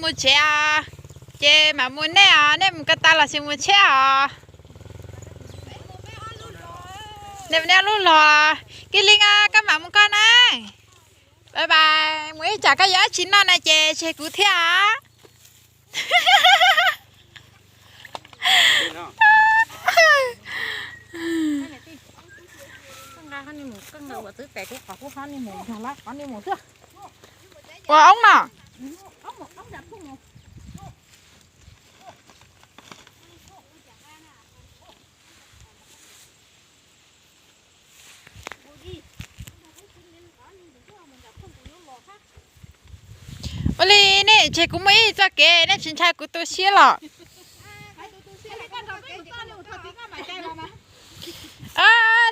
Mus tsev os, ces mam mus nej os, nej mus ko taw los sis mus tsheb os? Nej mus nej ob lub los. Kiv Lis, koj mam mus koj na. Bye bye, mus ib tsam koj yuav dab tsi noj na ces tseg kuv thiab os. Ua oob no. Ua li nej tseg kuv mus ib txoj kev, nej tsis ntshai kuv tu siab los?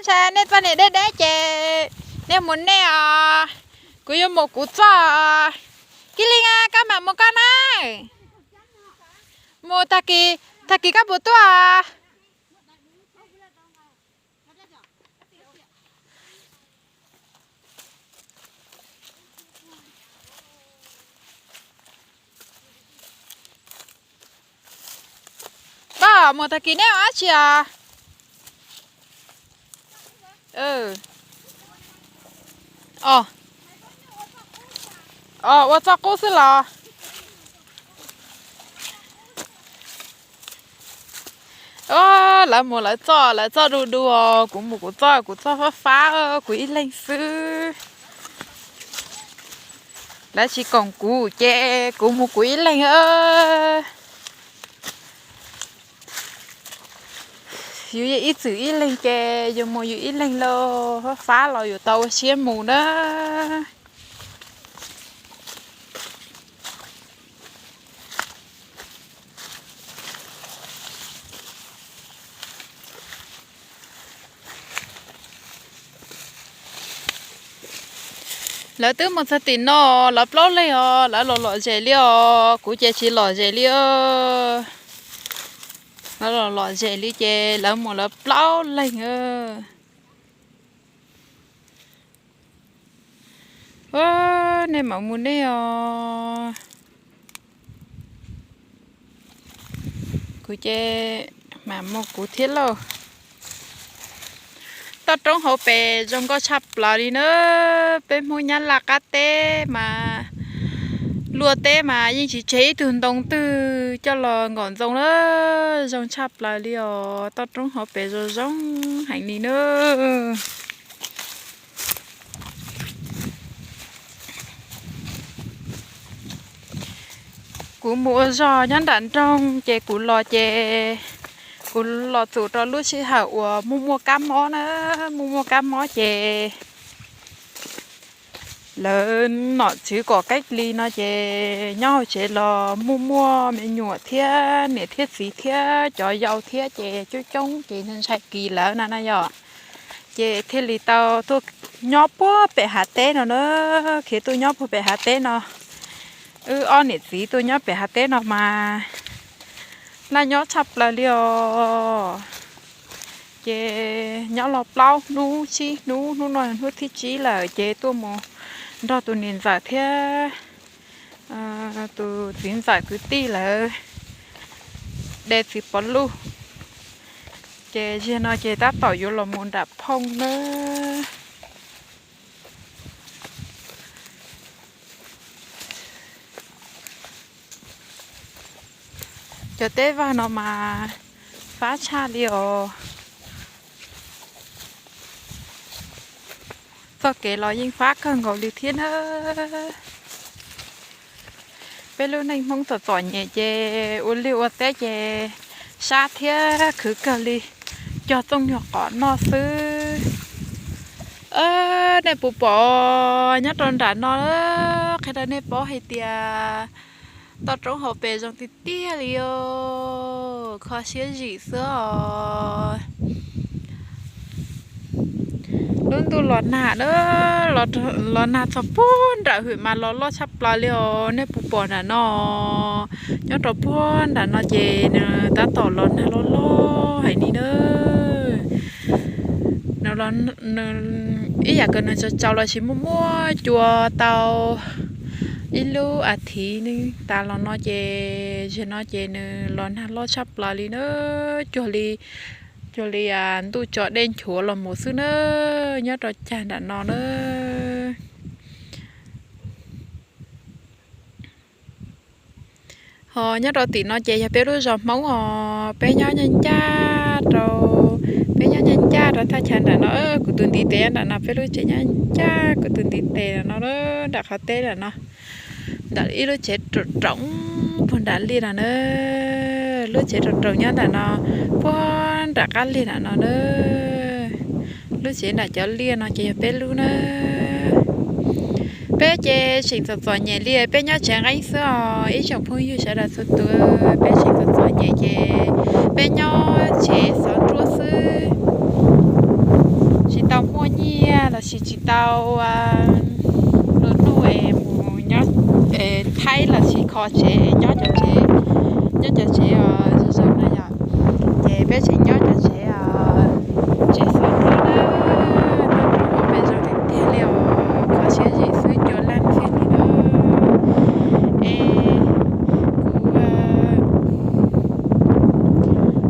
Ntshai nej txoj niag deb deb ces nej mus nej os, kuv yuav mus kuv txoj. Kiv Lis, koj mam mus koj na. Mus tag kis, tag kis koj puas tuaj? Koj mus tag kis nej ua dab tsi os? Ua txoj qub xwb los? Lawv mus lawv txoj, lawv txoj du du, kuv mus kuv txoj, kuv txoj fab fab, kuv ib leeg xwb. Lawv tsis koom kuv ces kuv mus kuv ib leeg. Yus ib txwm ib leeg ces yus mus yus ib leeg lauj, fab fab los yus tau ua siab mus na. Lawv twb mus txog tim no, lawv plaub leeg os, lawv los lom zem li os, kuv ces tsis lom zem li. Lawv los lom zem li ces lawv mus lawv plaub leeg. Nej mam mus nej os. Kuv ces mam mus kuv thiab lauj. Toj roob hauv pes zoo nkauj tshaj plaws li na. Peb Hmoob Nyab Laj qab teb mas, luaj teb mas yeej tsis tseg ib tug ntoo twg coj los nkaum ntxoo na. Zoo tshaj plaws li os, toj roob hauv pes zoo zoo heev li na. Kuv mus ua zog nyob nram nroog ces kuv los ces kuv los txus rau lub sij hawm uas muaj muaj kab mob na, muaj muaj kab mob ces lawv nom tswv kom cách ly no ces nyob hauv tsev los muaj muaj me nyuam thiab niam thiab txiv thiab cov yau thiab ces coob coob ces ntshai kis lawv na na yom. Ces thiaj li tau tuaj nyob puag pem hav teb no na, khiav tuaj nyob puag pem hav teb no. Wb ob niam txiv tuaj nyob pem hav teb no mas laj nyob tshaj plaws li os. Ces nyob los plaub hnub tsib hnub, hnub no hnub thib tsib lawm ces tuaj mus nrog tus niam ntxawm thiab tus txiv ntxawm kwv tij lawv de txiv pov luj. Ces ziag no ces tab tom yuav los mus nram phooj na. Cov teb vaj no mas fab tshaj li os. Txoj kev los yeej fab kawg nkaus li thiab na. Peb lub neej Hmoob txom txom nyem ces ua liaj ua teb ces sab thiab khwv kawg li, cog txooj nyuag qos noj xwb. Nej puas pom nyob rau nram no, qhia rau nej paub hais tias toj roob hauv pes zoo tiag tiag li os, kho siab zim xwb os. Lub ntuj los nag na, los nag txog puag nram hwm mas los loj tshaj plaws li os. Nej puas pom nram no, nyob rau puag nram no ces nws tab tom los nag loj loj heev li na. Ib yam kom nws tsaus tsaus los sis muaj muaj cua tau Ib lub as thiv tas los no ces, zaum no ces nws los nag loj tshaj plaws li na, cuag li, cuag li ntuj tso dej nchuav los mus xwb na, nyob rau cag nram no na. Ho nyob rau tim no ces yog peb lub zos Hmoob os, peb nyob ncaj ncaj rau, peb nyob ncaj ncaj rau thaj chaw nram no, kuv tus ntiv tes nram no, peb lub tsev nyob ncaj kuv tus ntiv tes nram no, nram qhov teb nram no. Ntawm ib lub tsev roos roos puag nram liaj no na, lub tsev roos roos nyob nram no, puag nram qab liaj nram no na. Lub tsev nram cov liaj no ces yog peb lub na. Peb ces tseem txom txom nyem li, peb nyob tsev nqeeb xwb os ib tsoom phooj ywg sawv daws txhua tus, peb tseem txom txom nyem ces peb nyob tsev xov nruab xwb, tsis tau muaj nyiaj los sis tsis tau luag nuj es mus nyob thaib los sis kho tsev nyob cov tsev, nyob cov tsev zoo zoo na yom. Ces peb tseem nyob cov tsev, tsev xov nruab na, nruab nruab pem zoo tiag tiag li os, kho siab zim xwb cua laj thiab li na. Es kuv,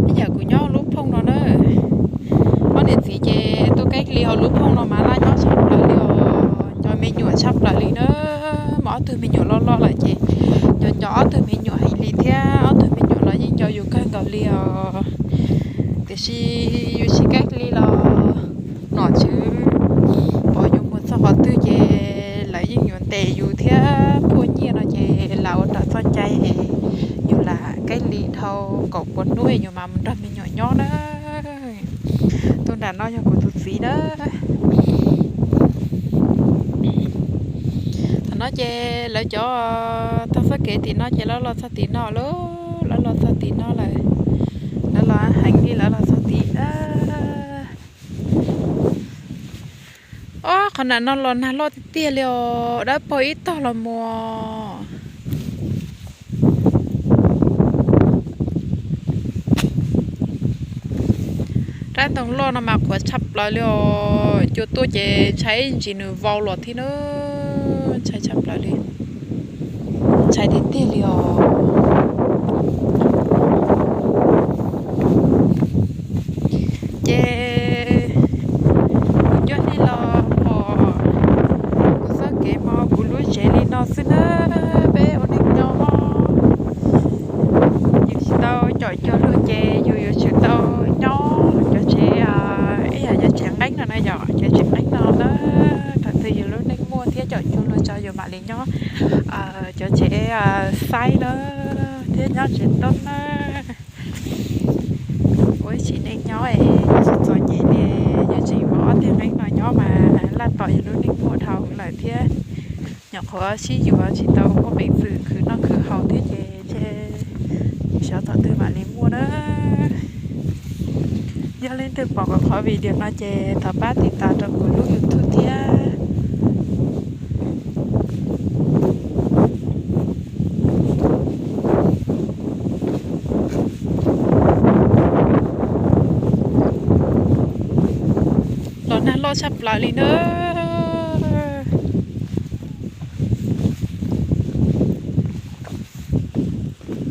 ib yam kuv nyob lub phooj no na, ob niam txiv ces tuaj kev li hauv lub phooj no mas laj nyob tshaj plaws li os, cov me nyuam tshaj plaws li na, mas ob tug me nyuam loj loj lawm ces nco nco ob tug me nyuam heev li thiab, ob tug me nyuam los yeej nco yus kawg nkaus li os. Tiam sis yus tsis kev li los nom tswv pom yus mus txog qhov twg ces lawv yeej yuav ntes yus thiab puaj nyiaj no ces lam ua raws txoj cai es yus lam kev li dhau kaum pua hnub es yus mam mus nrog me nyuam nyob na. Tus nram no yog kuv tus txiv na. Thaum no ces lawv cov tog txoj kev tim no ces lawv los txog tim no lawm, lawv los txog tim no lawm, lawv los heev li lawv los txog tim. Ob, qhov nram no los nag loj tiag tiag li os, dawb paug ib tog los mus. Rab ntoo loj no mas qhuav tshaj plaws li os, cua tuaj ces ntshai ntsis nws vau los thiab na, ntshai tshaj plaws li, ntshai tiag tiag li os. Ces kuv coj nej los pom kuv txoj kev mos kuv lub tsev li no xwb na, peb ua neej nyob. Yus tsis tau caum cuag luag ces yus yuav tsum tau nyob cov tsev, ib yam cov tsev nqeeb no na yom, cov tsev nqeeb no na, thaum twg yus lub neej muaj thiab caum cuag luag tso yus mam li nyob cov tsev xaib na, thiab nyob tsev tub na. Ua ib tsev neej nyob es txom txom nyem li, yus tseem ua ob tug nqeeb no nyob mas laj tom yus lub neej muaj dhau lawm thiab. Nyuam qhuav sib yuav tsis tau muaj peev xwm khwv noj khwv haus thiab ces ntshe xyov thaum twg mam li muaj na. Yog leej twg pom kuv qhov video no ces thov pab tiv tas rau kuv lub YouTube thiab. Los nag loj tshaj plaws li na.